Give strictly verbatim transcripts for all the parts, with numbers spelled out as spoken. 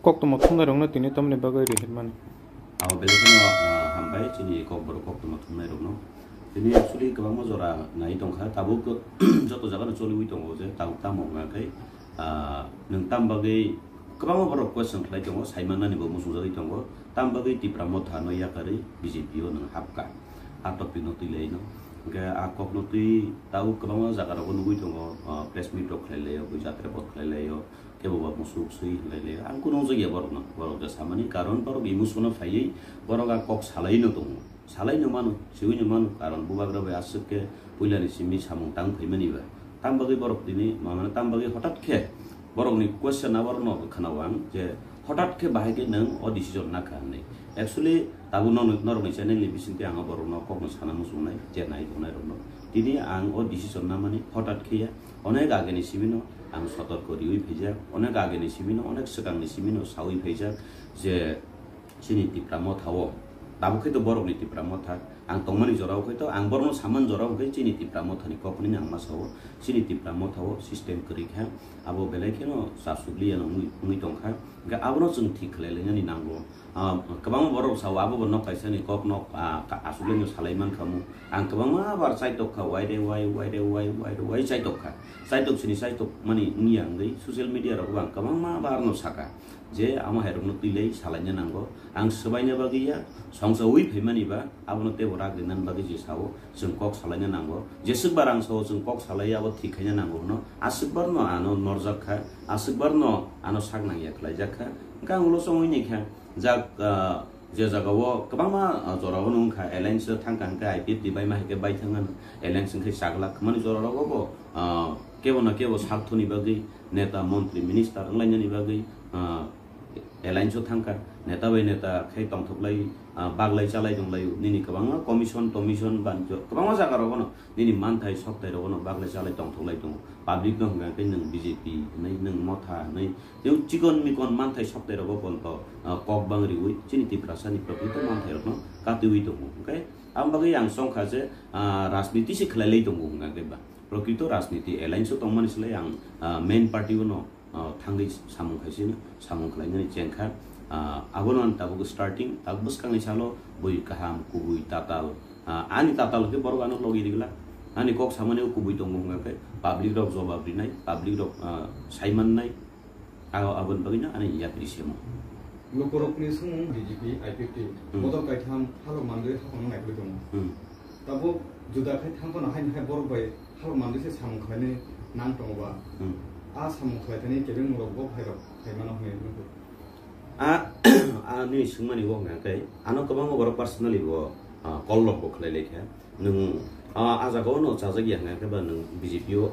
Koktwma thumnairokno tini tamni bagwi rihirmani? Abo belai kheno, ah, hambai chini kokborok koktwma thumnairokno. Tini actually kwbangma jora nai tongkha, tabuk joto jagano choliwi tongo je tabuk tamo wngkha khe, ah, nwng tam bagwi kwbangma borok question khlai tongo, saimannani bo muchungjagwi tongo, tam bagwi Tipra Motha no yakarwi B J P o nwng hapkha. A topic no twi laino. Hwnkhe a kok no twi tabuk kwbangma jaga rogo nugwi tongo, ah, press meet rok khlai laio, bui jatra pot khlai laio. Kebo ba musuk swi hinlai le, ang kunu wngjakya borokno. Borok da samani karon borok emotion-o phaiwi borok a kok salaino tongo. Salaino mano, siwino mano, karon bubagra bai aswk khe puilani simi samung tang phaimani ba. Tam bagwi borok tini, ma-, mane tam bagwi hotat khe borokni question a borokno khwnao ang je hotat khe bahai khe nwng o decision nakha hinwi. Actually, tabuk norokni channel ni bisingtwi ang o borokno kokno sana muchungnai, je nai tongnai rokno. Tini ang o decision namani hotat khe ya. Onek ageni simino ang sotorko riwi phaijak, onek ageni simino, onek swkangni simino sawi phaijak je chini Tipra Motha o, tabuk khe to borokni Tipra Motha, ang tongmani jora o khe to, ang borokno samani jora o khe chini Tipra Mothani kokni ang ma sao, chini Tipra Motha o system kwrwi kha, abo belai kheno chasukliya no wngwi, wngwi tongkha, hwnkhe abono chwng thik khlai lainani nango. Ah, kwbangma borok sao, abo bo nok kaisani kok nok, ah, ka-, aswk le no salai mankha mu. Ang kwbangma bar chaitok kha, wai re wai, wai re wai, wai re wai chaitok kha. Chaitok sini chaitok mani wngya wngwi social media rogo ang kwbangma bar no saka je amo hai rokno twi lai salaina nango. Ang swbaina bagwi ya, songsa ui phaimani ba, abono teibo rak rinani bagwi je sao, chwng kok salaina nango. Jeswk bar ang sao chwng kok salai ya, abo thik khaina nango hwno. Aswk bar no ano norjak kha, aswk bar no ano sak nangya khlaijak kha. Hwnkhe ang ulo chongwi ni kha. Jak, ah, je jagao kwbangma, ah, jorao wngkha, alliance thangkha hwnkhe I P F T bai ma hai khe bai thang ano, alliance wngkhe chaglak mani jorao bo, ah, kebo na kebo sarthoni bagwi neta, montri, minister wnglainani bagwi, ah, alliance o thangkha, neta bai neta khai tongthoklai, ah, baglai chalai tonglaio, nini kwbangma commission, tommission, banjo, kwbangma jaga rogo no nini manthai soktai rogo no baglai chalai tongthoklai tongo, public no hwnkha khe nwng B J P hinwi, nwng Motha hinwi, Tei chikon mikon manthai soktai rogo ponto, ah, kok bang riwi chini Tiprasa ni prokrito manthai rokno katiwi tongo. Hwnkhe ang bagwi ang songkha je, ah, rajniti se khlai lai tongo hwnkhe ba. Prokrito rajniti alliance o tongmani slai ang, ah, main party o no, ah, thangwi samung khai sino, samung khlai nani chengkha. Ah, abono ang tabuk starting, tabuk bwskangni salo bui kaham, kubui, tatal. Ah, ani tatal khe borok ano logi rigla. Ani kok samani o kubui tongo hwnkhe public rok jobab rinai, public rok, ah, saimannai. Abo, aboni bagwino ani yapri semo. Lukurokni swngmung B J P, I P F T, Hmm. bodol kaitham halok mandwi haphangno naikolwi tongo. Hmm. Tabuk juda khai thangphano haini hai borok bai halok mandwi se samung khlainai nang tongo ba? Hmm. A samung khlaithani kebengmung rok bo phairok phaimano hwnwi nugo. A, ani swngmani bo hwnka khe, ano kwbangma borok personally bo, ah, call rok bo khlai lai kha. Nwng, ah, a jagao no chajak ya hwnka khe ba nwng B J P o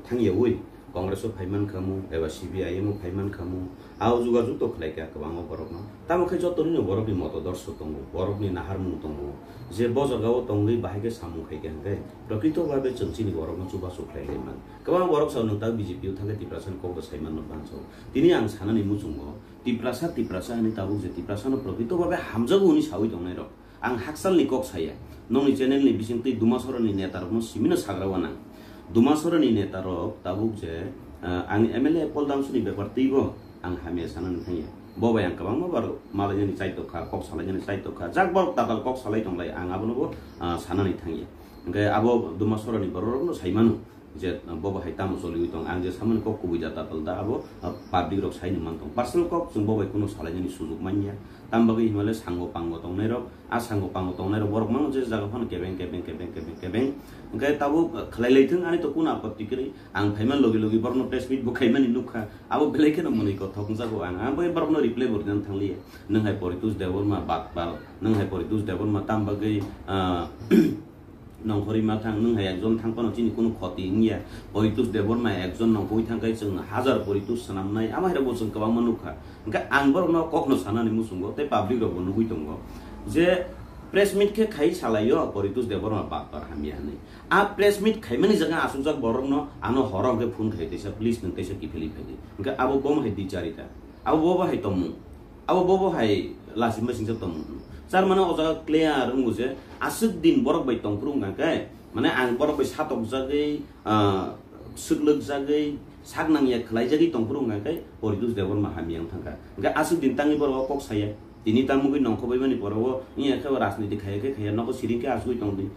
thang ya ui. Congress o phai man kha mu, eba C P I M o phai man kha mu, a o jugajug to khlai kha kwbangma borokno. Tamo khe joto nini borokni motodorsho tongo, borokni naharmung tongo, je bo jagao tongwi bahai khe samung khai kha hwnkhe, prokrito bhabe chwng chini borokno chubachu khlai lai man. Kwbangma borok sao nwng tak B J P o thangkhe Tiprasani kok bo sai manno banso. Tini ang sanani muchungo, Tiprasa, Tiprasa hinwi tabuk je Tiprasano prokrito bhabe hamjago hwnwi sawi tongnai rok. Ang haksalni kok saya, nokni channel ni bisingtwi Dumasoro ni neta rokno simino sagra wanang. Dumasoro ni neta rok tabuk je, ah, ang M L A Paul Damsoni bepar twibo ang hamya sanani thangya. Bo bai ang kwbangma bar malainani chaitok kha, kok salainani chaitok kha. Jak borok tatal kok salai tonglai, ang abono bo, ah, sanani thangya. Hwnkhe abo Dumasoro ni borok rokno sai mano. Je, ah, bo bo hai tamo choliwi tong, ang je samani kok kubui da tatal da abo, ah, public rok saini man tong. Personal kok chwng bo bai kuno salainani sujuk manya. Tam bagwi himale sango pango tongnai rok, a sango pango tongnai rok borok mano je jaga phano kebeng, kebeng, kebeng, kebeng, kebeng. Hwnkhe tabuk, ah, khlai lai thung ani to kuno apotti kwrwi. Ang phaima logi logi borokno press meet bo khaimani nukha. Abo belai kheno mwnwi kothok wngjago ang. Ang bai borokno reply bo rinani thangliya. Nwng hai Poritus Debbarma batpal, nwng hai Poritus Debbarma tam bagwi, ah, nongkhorwi ma thang, nwng hai ekjon thang phano chini kunu khoti wngya. Poritus Debbarma ekjon nongkhorwi thang khe chwng hajar Poritus swnamnai, ama hai rokbo chwng kwbangma nukha. Hwnkhe ang borokno kokno sanani muchungo tei public rokbo nugwi tongo je press meet khe khai salaio Poritus Debbarma batpar hamya hinwi. A press meet khaimani jaga asukjak borokno ano horo hwnkhe phone khai teisa, "Please nwng teisa kiphilwi phai di." Hwnkhe abo bomo hai dicharita, abo bobo hai tongmung. Abo bobo hai lachi masingcha tongmung. Char mane o jaga clear wngo je aswk din borok bai tongphuru wngkha khe, mane ang borok bai satokjagwi, ah, swklwkjagwi, sak nangya khwlaijagwi tongphuru hwnkha khe Poritos Debbarma hamya wng thangkha. Hwnkhe aswk din tangwi borok o kok saya. Tini tamugwi nongkhobwi mani borok o wngya khe o rajniti khaya khe khaya nogo siring khe asugwi tongdi.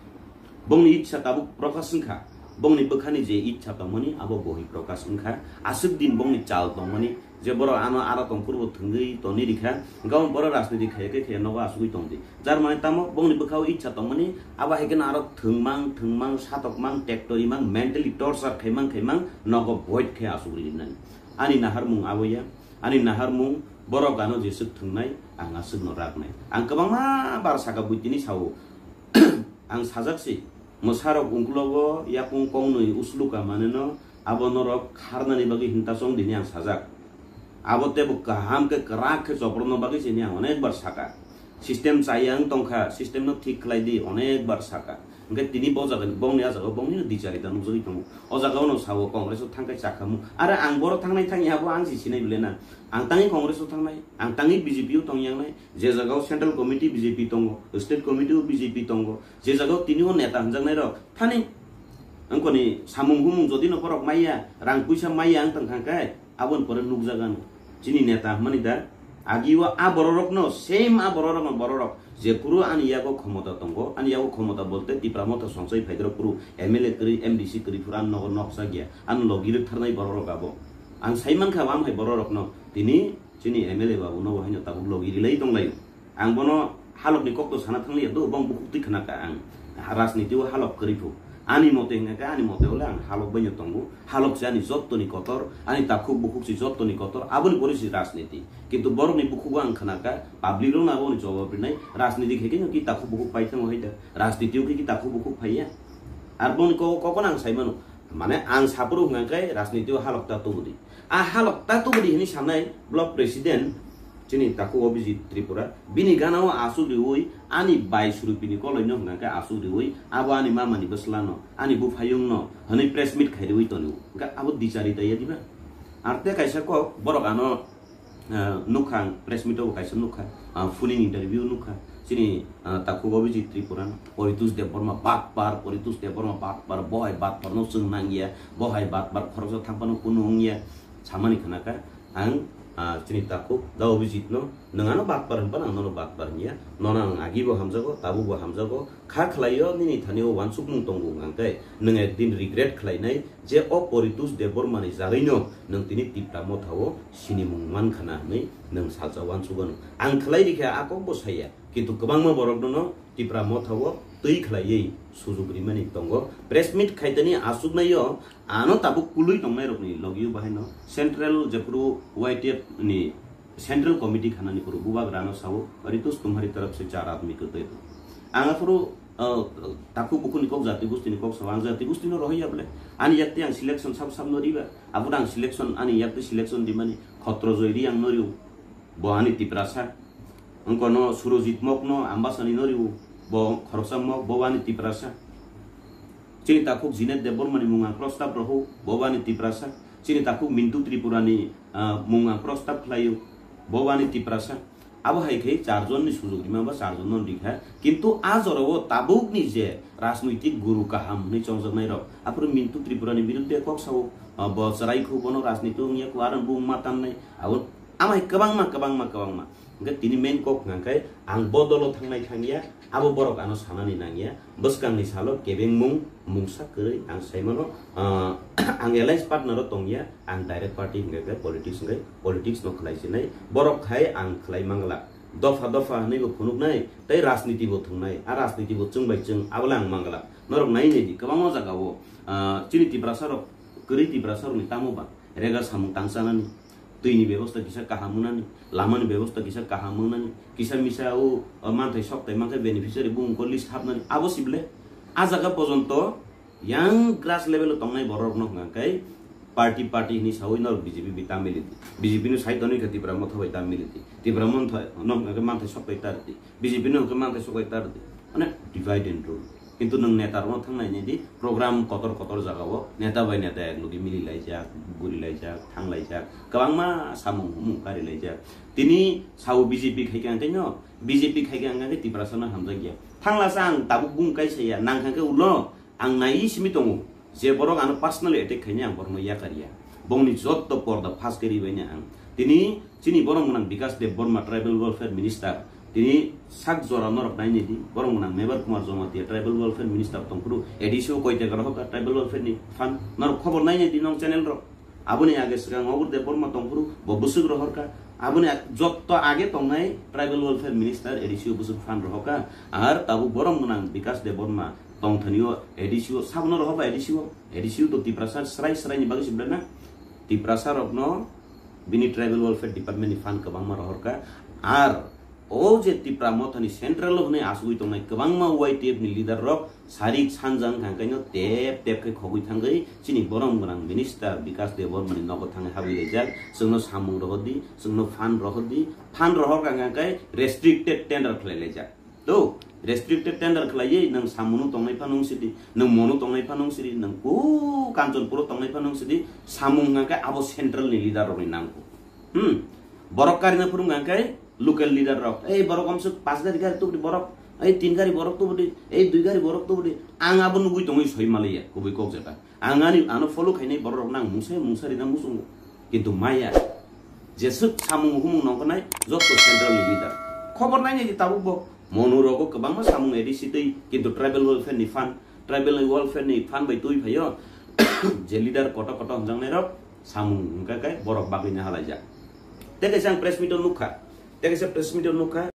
Bongni itsa tabuk prokash wngkha. Bongni bwkhani je itsa tongmani abo bohi prokash wngkha. Aswk din bongni chal tongmani je borok ano aro tongphuru bo thwngwi toni rikha. Hwnkhe borok rajniti khaya khe khaya nogo asugwi tongdi. Jar mane tamo bongni bwkhao itsa tongmani, abo hai kheno aro thwngmang, thwngmang, satokmang, tektorimang, mentally torture khaimang, khaimang, nogo void khe asugwi rinani. Ani naharmung abo ya, ani naharmung borok ano jeswk thwngnai, ang aswkno raknai. Ang kwbangma bar saka buitini sao. Ang sajak si, mwsarok ungkulogo yakung kongnwi usluka maneno, abo norok kharnani bagwi hinta chong dini ang sajak. Abo tebo kaham khe kwrak khe choprwkno bagwi sini ang onek bar saka. System chaya wng tongkha, system no thik khlai di, onek bar saka. Hwnkhe tini bo jaga ni, bongni a jaga o bongni no dicharita nukjagwi tongo. O jaga o no sao Congress o thangkhe chakhamu. Are ang boro thangnai thangya abo ang si sinai bile na. Ang tangwi Congress o thangnai, ang tangwi B J P o tongyangnai. Je jaga o Central Committee B J P tongo, State Committee o B J P tongo. Je jaga o tini o neta hwnjaknai rok thani wngkoni samung humung jodi no borok maiya, rang puisa maiya wng tong kha khe, aboni pore nukjagano chini neta hwnmani da. Agi o a bororokno, same a bororokno bororok, jephuru ani yago khomota tongo, ani yago khomota bolte Tipra Motha songchai phaidrok phuru M L A kwrwi, M D C kwrwi phuru ani nogo nokjak ya, ani logi rwktharnai bororok abo. Ang sai mankha, wam hai bororokno tini chini M L A babu no bo haino tabuk logi rilai tonglaio. Ang bono halokni kokto sana thangliya do, bong bukhuk twi khna kha ang. Rajniti o halok kwrwi phu. Ani mote hwnkha khe, ani mote ole ang halok baino tongo. Halok se ani jottoni kotor, ani takhuk bukhuk se jottoni kotor, aboni pore se rajniti. Kintu borokni bukhugo ang khna kha, public rokno aboni jawab rinai, rajniti khe khe no ki takhuk bukhuk pai thango hai da. Rajniti o khe ki takhuk bukhuk phaiya. Ar bongni kok-, kokno ang sai mano. Mane ang saphuru hwnkha khe rajniti o halok ta tubudi. A halok ta tubudi hwnwi sanai block president chini takhuk Abhijit Tripura. Bini gana o aswk riui ani bai Surupini koloino hwnkha khe aswk riui abo ani mamani bwslano, ani buphayungno hwnwi press meet khai riui tonio. Hwnkha abo dicharita ya diba? Ar tei kaisa kok borok ano Ah, nukha ang, press meet o bo kaisa nukha, ah, phone ni interview nukha, chini, ah, takhuk Abhijit Tripura, Poritos Debbarma batpar, Poritos Debbarma batpar, bo hai batpar no chwng nangya, bo hai batpar khoroksa thangphano kunu wngya, samani khna kha ang, ah, chini takhuk da Abhijit no, nwng ano batpar hwnphano ang nono batpar hwnya, nono ang agi bo hamjago, tabuk bo hamjago, kha khlai o nini thani o uansukmung tongo hwnkha khe, nwng ekdin regret khlainai, je o Poritos Debbarmani jagwino nwng tini Tipra Motha o sinimung mankha na hwnwi nwng salsa uansukgano. Ang khlai rikha a kokbo saya, kintu kwbangma borokno no Tipra Motha o twi khlaiwi sujuk rimani tongo. Press meet khaitani achuknai o ano tabuk kulwi tongnairokni logio bahaino Central jephuru Y T F ni Central Committee khanani phuru bubagrano sao, "Ritus tumhari taraf se char aadmi ko de do." Ang aphuru, uh, takhuk bukhukni kok jati gustini kok sao, ang jati gustino rohorya bole. Ani yakti ang selection sab sab no riba. Abono ang selection, ani yakti selection rimani Khotrojoy Reang no rio. Bo ani Tiprasa. Wngkono Surojit Mok no Ambasani no rio. Bo khoroksa Mok, bo ani Tiprasa. Chini takhuk Jinet Debbarmani mung ang prostab rohor, bo ani Tiprasa. Chini takhuk Mintu Tripurani, ah, mung ang prostab khlaio, bo ani Tiprasa. Abo hai khe charjon ni sujuk rima ba charjon no rikha. Kintu a jora o tabuk ni je rajnoitik guru kaham hwnwi chongjaknai rok, aphuru Mintu Tripurani birudde kok sao, ah, bo chwrai khu bono rajniti wngya khu aro bung ma tannai. Abo amai kwbangma, kwbangma, kwbangma. Hwnkhe tini main kok hwnkha khe ang bo dolo thangnai thangya, abo borok ano sanani nangya. Bwskangni salo kebengmung mungsa kwrwi ang saimano, ah, ang alliance partner o tongya, ang direct party hwnkha khe politics hwnkhe politics no khlai sinai. Borok khai ang khlai mangla. Dopha dopha hwnwi bo phunuknai, tei rajniti bo thwngnai. A rajniti bo chwng bai chwng, abo le ang mangla. Norok nai nai di, kwbangma jaga o, ah, chini Tiprasa rok, kwrwi Tiprasa rokni tamo ba rega samung tang chanani. Twini bebosta kisa kaham wngnani, lamani bebosta kisa kaham wngnani, kisa misa o, o manthai soktai mankhe beneficiary bung ko list hapnani, abo sibole a jaga pojonto yang grass level o tongnai borok no hwnkha khe party party hwnwi sawi norok B J P bai tamili di, B J P no sai tonwi kha Tipra Motha bai tamili di, Tipra Motha no hwnkha khe manthai soktai tar di. B J P no hwnkhe manthai sokbai tar di. Mane divide and rule. Kintu nwng neta rokno thang nai nai di, program kotor kotor jaga o neta bai neta ek logi mili laijak, guri laijak, thang laijak, kwbangma samung humung kari laijak. Tini sao B J P khai khe ang tei no, B J P khai khe ang khe Tiprasa no hamjak ya. Thang lasa ang tabuk bung kaisa ya, nang kha khe ulo ang nai simi tongo. Je borok ano personally attack khainai ang borokno yakar ya. Bongni jotto porda phas khe ribaini ang. Tini chini borom gwnang Bikas Debbarma, Tribal Welfare Minister, tini sak jora norok nainai di, borom gwnang Mebar Kumar Jamatia, Tribal Welfare Minister tongphuru, A D C o koi taka rohorkha Tribal Welfare ni fund, norok khobor nainai di nong channel rok. Aboni age swkang Obur Debbarma tongphuru, bo bwswk rohorkha. Aboni ag-, jotto age tongnai Tribal Welfare Minister A D C o bwswk fund rohorkha. Ar tabuk borom gwnang Bikas Debbarma tongthani o A D C o, sabono rohorba A D C o. A D C o to Tiprasa srai srai ni bagwi se belai na. Tiprasa rokno bini Tribal Welfare Department ni fund kwbangma rohorkha. Ar o je Tipra Mothani central o hwnwi asugwi tongnai kwbangma Y T F ni leader rok sarik sanja wngkha, hwnkhe no tep tep khe khogwi thangwi chini borom gwnang minister Bikas Debbarma ni nogo thangwi habwi laijak, chwngno samung rohordi, chwngno fund rohordi, fund rohorkha hwnkhe restricted tender khlai laijak. To, restricted tender khlaiwi nwng samungno tongnai phano wng sidi, nwng mono tongnai phano wng sidi, nwng ku Kanchanpuro tongnai phano wng sidi, samung hwnkhe abo central ni leader rokni nangkuk. Hmm. Borok karina phuru hwnkhe local leader rok, "Ei borok omswk pas gari gari tubudi borok, ei tin gari borok tubudi, ei dui gari borok tubudi." Ang abo nugwi tongwi soi maliya, kubui kok jeta. Ang ani ano follow khainai borok rok nang mungsa mungsa rina muchungo. Kintu maya, jeswk samung humung nongkhnai jotto central ni leader. Khobor nainai di tabuk bo. Monu rogo kwbangma samung A D C twi, kintu tribal welfare ni fund, tribal welfare ni fund bai twi phaio. Je leader koto koto hwnjaknai rok samung hwnkha khe borok bagwi na halaijak. Tei kaisa ang press meet o nukha. Tei kaisa press meet o nukha.